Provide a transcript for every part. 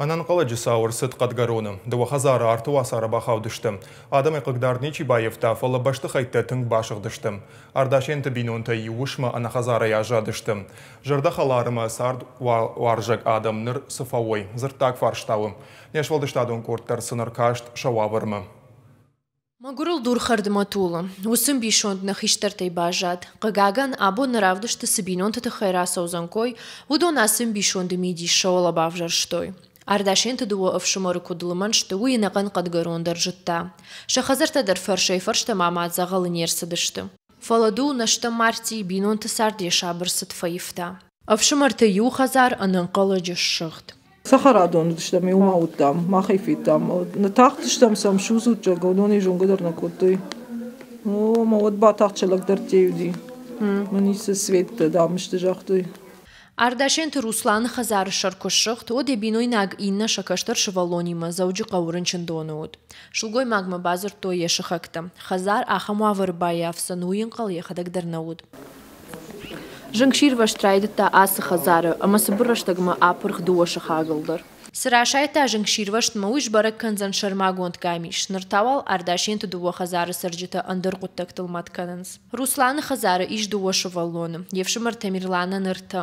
Ӕнӕнхъӕлӕджы цау ӕрцыд Хъӕдгӕроны. Дыууӕ хӕдзары арты уацары бахаудысты. Адӕмӕй хъыгдард ничи баййӕфта, фӕлӕ бӕстыхӕйттӕ тынг басыгъдысты. Ардасенты бинонтӕ иу уысмӕ ӕнӕхӕдзарӕй аззадысты. Зӕрдӕхӕлар ӕмӕ цардуарзӕг адӕм ныр цы фӕуой, дзырддаг фарста у. Не сфӕлдыстадон къорд дӕр сын ӕркаст сӕ уавӕрмӕ. Мӕгуырыл дур хӕрдмӕ тулы. Уыцы ӕмбисонд нӕ хистӕртӕй баззад. Хъыгагӕн, абон нӕ равдысты цы бинонты тыххӕй рацӕудзӕн кой, уыдон ацы ӕмбисонды мидис сӕуӕлӕ бавзӕрстой. Ардасенты дыууӕ ӕфсымӕры куыд лымӕн сты, уый ӕнӕхъӕн Хъӕдгӕрон дӕр зыдта. Сӕ хӕдзӕрттӕ дӕр фӕрсӕй-фӕрстӕм ӕмӕ дзӕгъӕлы не рцыдысты. Фӕлӕ дыууынӕстӕм мартъийы бинонты цард йӕ сабыр цыд фӕивта. Ӕфсымӕрты иу хӕдзар ӕнӕнхъӕлӕджы ссыгъд. Цӕхӕрадон уыдыстӕм, иумӕ уыдтам, мах ӕй федтам. Ныттахтыстӕм сӕм судзут, зӕгъгӕ, уыдон ӕй зонгӕ дӕр нӕ кодтой. О, ӕмӕ уӕд батагъд сӕ лӕгдӕрттӕй уыди. Мӕ ницы светтӕ, дам, сты, загътой. Ардасенты Русланы хӕдзары сӕр куы ссыгъд, уӕд йӕ бинойнаг Иннӕ сӕ кӕстӕр сывӕллонимӕ Дзӕуджыхъӕуы рынчындоны уыд. Сылгоймагмӕ бадзырдтой йӕ сыхӕгтӕ. Хӕдзар ахӕм уавӕры баййафдзӕн, уый ӕнхъӕл йӕхӕдӕг дӕр нӕ уыд. Зынгсирвӕзт райдыдта ацы хӕдзары ӕмӕ цыбыр рӕстӕгмӕ апырх дыууӕ сыхагыл дӕр. Цы расайдта зынгсирвӕзтмӕ, уый сбӕрӕг кӕндзӕн сӕрмагонд къамис. Ныр та уал Ардасенты дыууӕ хӕдзары цӕрджытӕ ӕндӕр хъуыддӕгтыл мӕт кӕнынц. Русланы хӕдзары ис дыууӕ сывӕллоны, йе фсымӕр Тамерланӕн ӕртӕ.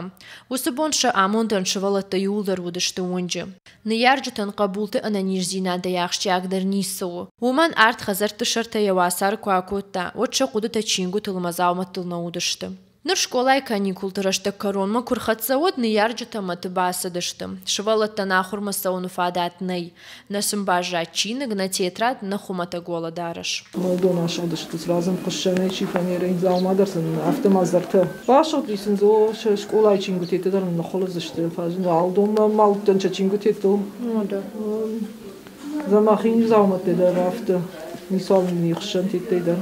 Уыцы бон сӕ амондӕн сывӕллӕттӕ иууылдӕр уыдысты уынджы. Ныййарджытӕн хъӕбулты ӕнӕниздзинадӕй ахсджиагдӕр ницы у. Уымӕн арт хӕдзӕртты сӕртӕ йӕ уацары куы акодта, уӕд сӕ хъуыдытӕ чингуытыл ӕмӕ дзаумӕттыл нӕ уыдысты. Ныр скъолайы каникулты рӕстӕг кӕронмӕ куы рхӕццӕ, уӕд ныййарджытӕ мӕты бацыдысты. Сывӕллӕттӕн ахуырмӕ цӕуыны фадат нӕй. Нӕ сын баззад чиныг, нӕ тетрад, нӕ хуымӕтӕг уӕлӕдарӕс. Молдон асыгъдысты, сразы хъуыссӕнӕй шифонерӕй дзаума дӕр сын афтӕ ма зӕртӕ. Басыгъди сын дзы сӕ скъолайы чингуытӕ дӕр ныххуылыдз сты. Алдонмӕ ма уыдтӕн сӕ чингуытӕ. Мӕхи дзаумӕттӕ дӕр афтӕ ницуал не хсӕн тедтӕй дӕр.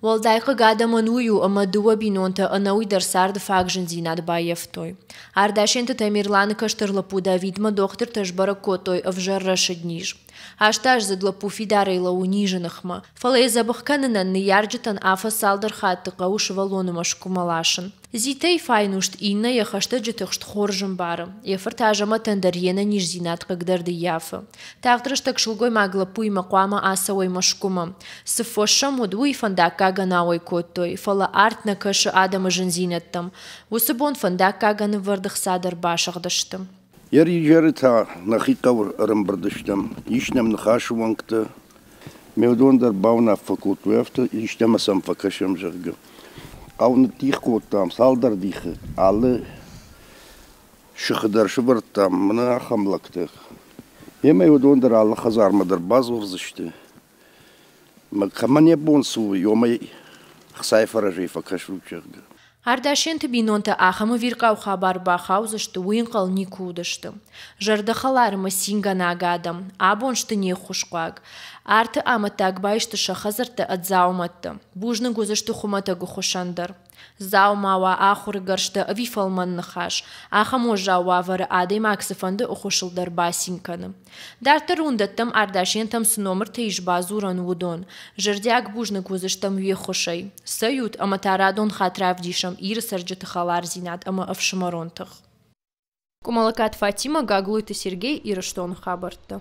Уӕлдай хъыг адӕмӕн уый у, ӕмӕ дыууӕ бинонтӕ ӕнӕуый дӕр царды фаг зындзинад баййӕфтой. Ардасенты Тамерланы кӕстӕр лӕппу Давидмӕ дохтыртӕ сбӕрӕг кодтой ӕвзӕр рӕсыд низ. Астаздзыд лӕппу фидарӕй лӕууы низы ныхмӕ, фӕлӕ йӕ дзӕбӕх кӕнынӕн ныййарджытӕн афӕдз цалдӕр хатты хъӕуы сывӕллоны Мӕскуымӕ ласын. Зитӕйы файнуст иннӕ йӕ хӕстӕджы тыхст хорз ӕмбары. Йӕ фырт Азӕмӕтӕн дӕр йе нӕниздзинад хъыгдӕрд ӕййафы. Тагъд рӕстӕг сылгоймаг лӕппуимӕ хъуамӕ ацӕуой Мӕскуымӕ. Цы фос сӕм уыд, уый фӕндаггагӕн ауӕй кодтой, фӕлӕ арт нӕ кӕсы адӕмы зындзинӕдтӕм. Уыцы бон фӕндаггагӕн ӕвӕрд ӕхца дӕр басыгъдысты. Йе ризӕры та нӕхи хъӕуы ӕрӕмбырд стӕм. Ис нӕм ныхасы уӕнгтӕ. Ме уыдон дӕр бауынаффӕ кодтой, афтӕ истӕмӕ сӕм фӕкӕсӕм, зӕгъгӕ. Хъӕу ныддих кодтам цалдӕр дихы. Алы сыхы дӕр сывӕрдтам мӕнӕ ахӕм лӕгтӕ. Емӕ уыдон дӕр алы хӕдзармӕ дӕр бадзурдзысты. Мӕ кӕмӕн йӕ бон цы у, уымӕй хцайы фӕрӕзӕй фӕкӕсут, зӕгъгӕ. Ардасенты бинонтӕ ахӕм ӕвирхъау хабар бахаудзысты, уый ӕнхъӕл никуы уыдысты. Зӕрдӕхӕлар ӕмӕ цингӕнӕг адӕм абон сты не ххуысхъуаг. Арты амӕттаг баисты сӕ хӕдзӕрттӕ ӕд дзаумӕттӕ. Бузныг уыдзысты хуымӕтӕг ӕххуысӕн дӕр. Дзаума уа, ахуыры гӕрзтӕ ӕви фӕлмӕн ныхас, ахӕм уӕззау уавӕры адӕймаг цыфӕнды ӕххуысыл дӕр бацин кӕны. Дарддӕр уын дӕттӕм Ардасентӕм цы номыртӕ ис бадзурӕн, уыдон. Зӕрдиаг бузныг уыдзыстӕм уе ххуысӕй. Цӕйут, ӕмӕ та радон хатт равдисӕм Иры цӕрджыты хӕлардзинад ӕмӕ ӕфсымӕрон тых. Къуымӕллӕгкаты Фатимӕ, Гаглойты Сергей, Ирыстоны хабӕрттӕ.